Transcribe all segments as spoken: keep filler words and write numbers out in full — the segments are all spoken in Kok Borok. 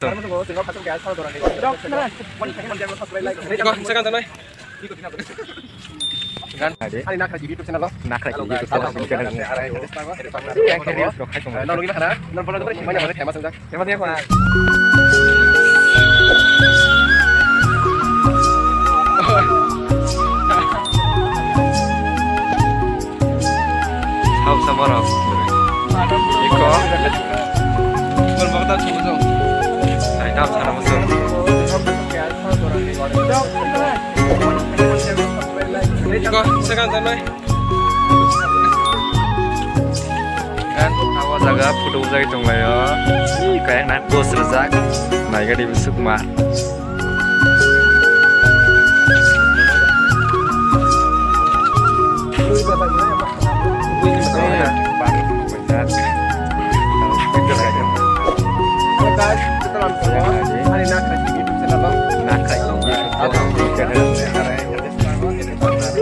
Iko, second tanai. Gan. Ani Nakhrai T V YouTube channel o. Nakhrai T V YouTube channel. Yang khe reels rok khai tongo. Nang nugwi khana, nang bono jotoni simanya bagwi famous wngjak. Famous wngjak khana. Hau samaro. Iko. Bol bol ta chubu jong. Ai, dam sana musu. Iko, second tanai. Kan, abo jaga photo bujai tonglaio. Kaya na post rajak. Naigadi bisuk ma. Hello guys, kita langsung ya. Hari Nakhrai T V YouTube channel lo. Nakhrai T V YouTube channel.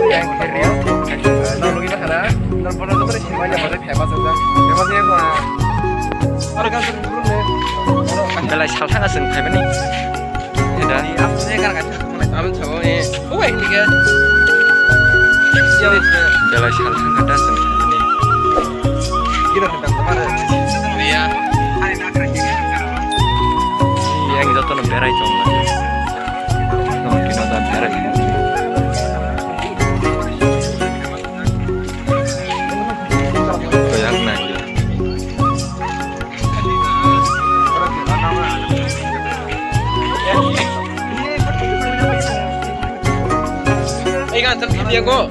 Yang kiri. Nang lagi nak ada. Nang pernah tuh pada simanya pada famous aja. Famous ya gua. Ada kan turun nih. Belai salthang aseng phaimani. Eda. Ni apa sih kan kan? Abang coba eh. Oh, ini kan. Belai salthang kata aseng phaimani. Kita tentang kemarin. Iya. Yang joto no berai tong. Tong kino da berai. Koyak nai. Ei, kan, kan, kan, dia kok.